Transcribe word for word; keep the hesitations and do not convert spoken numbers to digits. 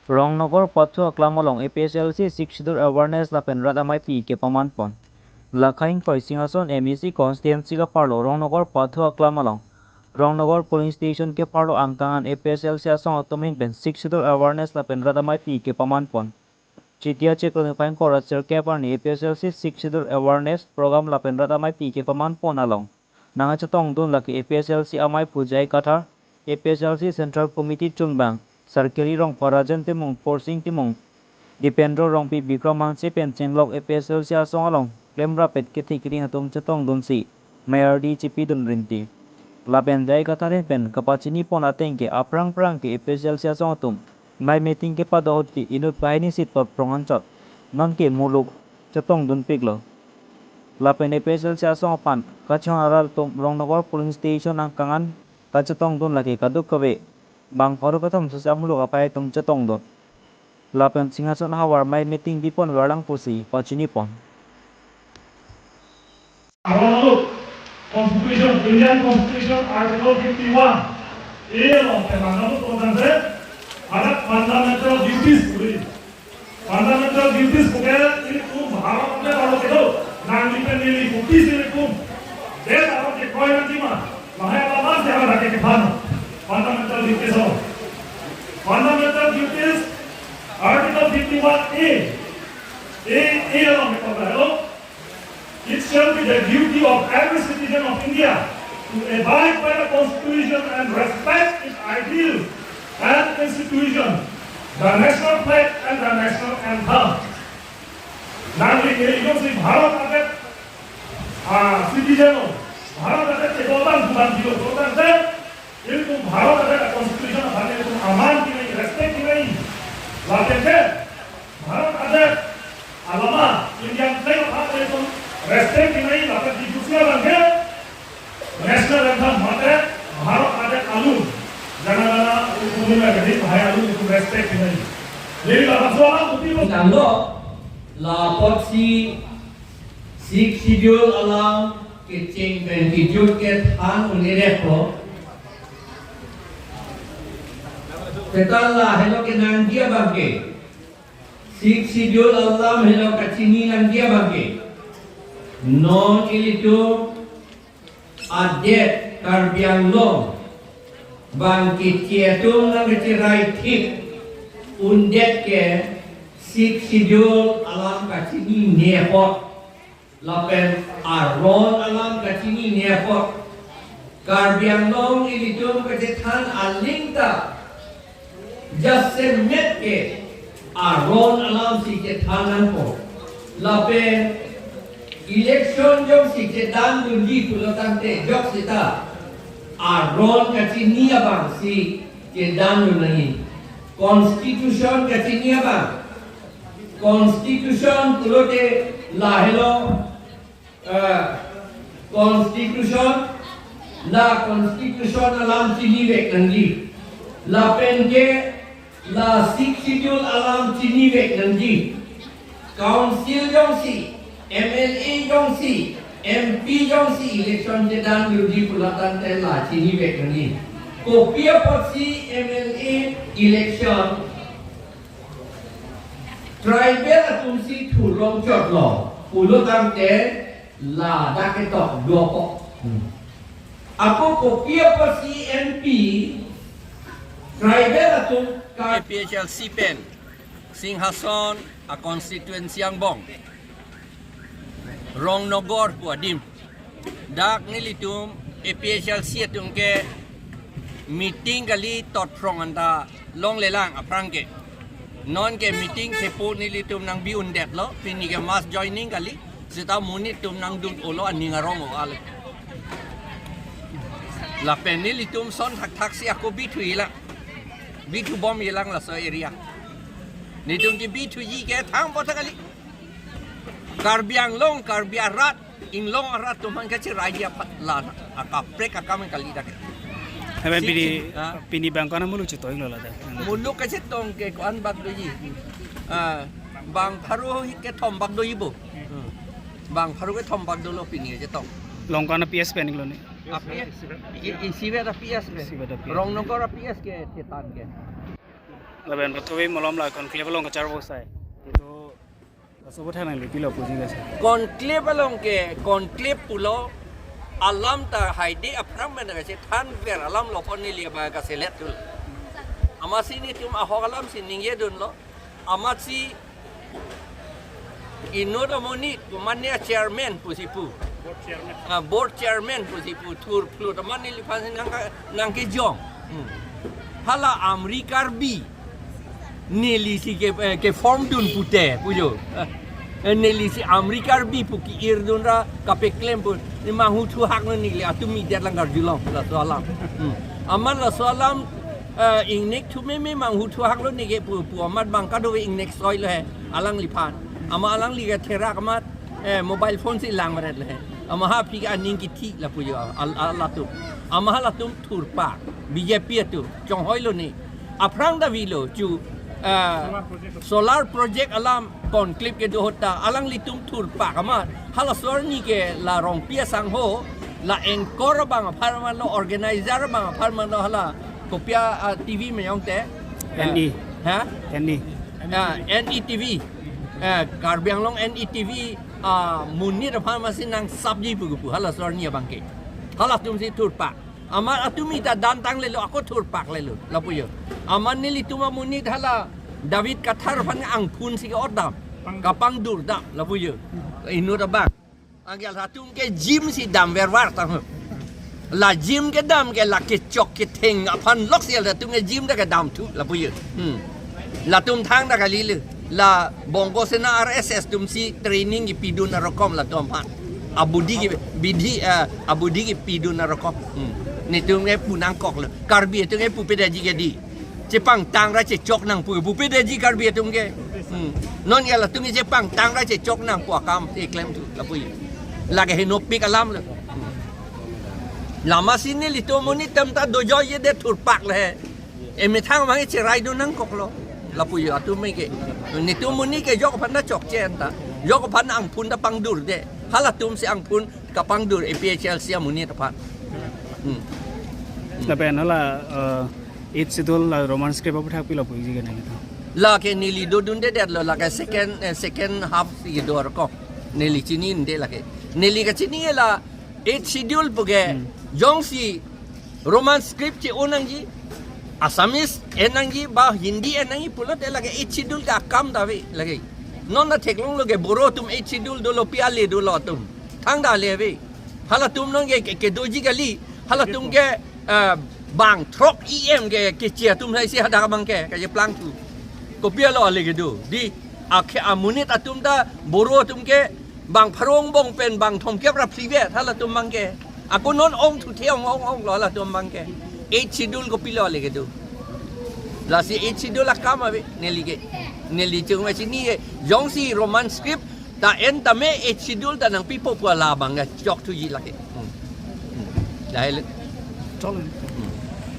Rongnogor Pathu Aklam along A P H L C Sixth Schedule Awareness lapen rat ameipi kepaman pon. Lakha ingkoi Singhason M A C constituency kapharlo Rongnogor Pathu Aklam along, Rongnogor polling station kapharlo angkangan A P H L C asong atum ahin pen Sixth Schedule Awareness lapen rat ameipi kepaman pon. Chiti achiklo niphai ingkoi ra sirkep arni A P H L C Sixth Schedule Awareness Program lapen rat ameipi kepaman pon along nangkachetongdun lake A P H L C amei Pu J I Kathar, A P H L C Central Committee chunbang Sarkiri Rongphar, Rajen Timung, Porsing Timung, Dipendra Rongpi, Bikram Hanse pen chenglok A P H L C asong along klemrap-et kethekring atum chetongdunsi mei ardi chepidun rinti. Lapen J I Kathar ahin pen kapachini pon ateng ke aphrang phrang ke A P H L C asong atum mei meeting kepadohotji inut pahini si tot phrong anchot nonke muluk chetongdunpiklo. Lapen A P H L C asong aphan kachehon arat atum Rongnogor polling station angkangan kachetongdun lake kadokave bang pharo kethom sose amuluk aphai atum chetongdun. Lapen Singhason ahavar mei meeting bipon verlang pusi pachini pon. Aron along Constitution, Indian Constitution Article fifty-one A along penang along tongtangse, ada fundamental duties puri. Fundamental duties puke ilitum Bharat ke baru kedo, nangli pen neli kuti si ilitum. Desh aron kekroi nangji ma, lahai apa si aron ke kephan. Fundamental duties along. Fundamental duties, Article fifty-one A. A, A along ke pabra along. It shall be the duty of every citizen of India to abide by the Constitution and respect its ideals and institutions, the national flag and the national anthem. Nangli neli jongsi Bharat adet, ah, citizen lo, Bharat adet ke dodan bukan bilo, dodan de, ilitum Bharat adet Constitution aphan ilitum aman pinai, respect pinai. Lapen ke, Bharat adet alama, Indian flag aphan ilitum respect pinai, lapen di dusra abang ke, national anthem mate Bharat adet alun, Jana Gana Umana Adhikar hai alun ilitum respect pinai. Jadi laban soal itu Tanglo, lapotsi Sixth Schedule alam kecheng pen kejut kethan un-e-replo. Seta lahelo kenangji abang ke, Sixth Schedule alam helo kachini nangji abang ke, non ilitum adet Karbi Anglong bang keche atum nangkacherai thip undet ke Sixth Schedule alam kachinine apot lapen aron alam kachinine apot Karbi Anglong ilitum kachethan aling ta jasemet ke aron alam si chethan nangpo. Lapen election jongsi chedandunji pulo tangte jok seta aron kachini abang si chedandun nangji. Constitution kachini abang. Constitution pulote lahelo, eh, Constitution, la Constitution alam chinivek nangji. Lapen ke la Sixth Schedule alam chinivek nangji. Council jongsi, M L A jongsi, M P jongsi election chedandunji pulo tangte la chinivek nangji. Kopi apotsi M L A election tribal atumsi thurlong chotlo pulo tangte ladak ketok dopo. Hmm. Ako kopi apotsi M P tribal atum ka A P H L C pen Singhason a constituency angbong Rongnogor pu adim. Dak nelitum A P H L C atum ke meeting kali tot phrong anta longlelang aphrang ke. Non ke meeting thepo nelitum nangbi undetlo, pini ke mass joining kali, seta monit atum nangdun-olo aning arong-o ale. Lapen nelitum son thakthak si ako bithuilang. Bithubom-ilang laso area. Nelitum kebithuji ke thang po thang kali. Karbi Anglong, Karbi arat, inglong arat atum aphan kacheraiji aphan la akaprek akam kali dak. Hai pen pini, ha? Pini bang ko-an amuluk chetonglo ladak? Muluk kachetong ke ko-an bak doji. Ah, bang pharo kethom bak doji bo. Hmm. Bang pharo kethom bak dolo pini chetong. Longkan a P S pen iklo ne? A P S, i, isivet a P S pen. Isivet a P S. Rongnogor a P S ke chetan ke. Lapen pathovi malom la conclave along kacharvo asai. Itu laso aputhak nangli pilo puji kasa. Conclave along ke, conclave pulo alam ta haide aphrang mena kachethanver alam lo pon neli abang kaselet tul. Amatsi netum ahok alam si ningjedunlo. Amatsi inut amonit, komatne chairman pusi pu. Board chairman. Ah, board chairman pusi pu. Thur phlut amat neliphan si nangka, nangkejong. Hmm. Hala Amri Karbi. Neli si ke, eh, ke form dun pute, pujo. Eh, neli si Amri Karbi pu ke-ir dunra kapeklem pu. Ne manghu thuhak lo neli atum idet lang karjulong laso alam. Hmm. Amat laso alam, eh, ingnek thu meme manghu thuhak lo neke pu, pu amat bang kadove ingnek soi lo he alangliphan. Amat alangli ke therak amat, eh, mobile phone si lang meret lo he. Amat ha aphi ke aning kithi lapu jo al, al, latum. Amat halatum thurpak B J P atum chonghoi lo ne. Aphrang ta avelo chu, eh, solar project alam conclave kedo ahut ta alanglitum thurpak amat. Halaso arni ke la Rongpi asangho, la anchor abang apharman lo, organizer abang apharman lo hala kopi a, ah, T V meyong te. N E. Ha? N E. Ah, N E T V. Eh, Karbi Anglong N E T V, ah, monit apharman si nangsapji pu kepu halaso arni abang ke. Halatum si thurpak. Amat atum ita dan tang lelo, ako thurpak lelo, lapu jo. Amat nelitum amonit hala David Kathar aphan angphun si ke-ot dam, kapangdur dam, lapu jo. Inut abang. Anke latum ke gym si dam vervar tang. La gym kedam ke la kechok ketheng aphan lok si latum ke gym ta kedam thu, lapu jo. Hmm. Latum thangta kali le. La Bongo Sena R S S atum si training kipidun arokom latum aphan. Abudi ke bidi, eh, abudi kipidun arokom. Hmm. Netum ke pu nangkok lo. Karbi atum ke pupe daji ke di. Chepangtang ra chechok nangpu, pupe daji Karbi atum ke. Hmm. Non ke latum ke chepangtang ra chechok nangpu akam keklem thu lapu jo. Lake henopik alam lo. Hmm. Amatsi nelitum amonit atum ta dojoijedet thurpak le he. Emethang abang ke cherai dun nangkok lo. Lapu jo atum ke. Netum amonit ke jok aphan ta chokche anta. Jok aphan angphun ta pangdurde. Halatum si angphun kapangdur A P H L C amonit aphan. Hmm. Lapen hala, eh, Eighth Schedule la Roman script aputhak pilo puji ke nangli to. Lake neli dodundedetlo, lake second, eh, second half si do arokom. Neli chinide lake. Neli kachini la Eighth Schedule pu ke, hmm, jongsi Roman script che-o nangji, Assamese en nangji, ba Hindi en nangji pulote lake Eighth Schedule ke akam ta ave lake. Non ta theklong lo ke Boro atum Eighth Schedule dolo, pi ale dolo atum. Thangta ale ave. Halatum non ke, ke, kedoji kali. Halatum ke, eh, bang throk E M ke, keche atum hai si hadak abang ke, kacheplang thu. Kopi alo ale kedo. Di, akhe amonit atum ta Boro atum ke, bang pharo angbong pen bang thomkep ra phlivet halatum abang ke. Ako non ong thu the ong ong ong lo halatum abang ke. Eighth Schedule kopilo ale kedo. Lasi Eighth Schedule akam ave neli ke. Neli chunga chini ke. Jongsi Roman script ta en tame Eighth Schedule ta nangpipo pu ala abang ke chok thuji lake. Hmm. Hmm. Dahil. Cholo.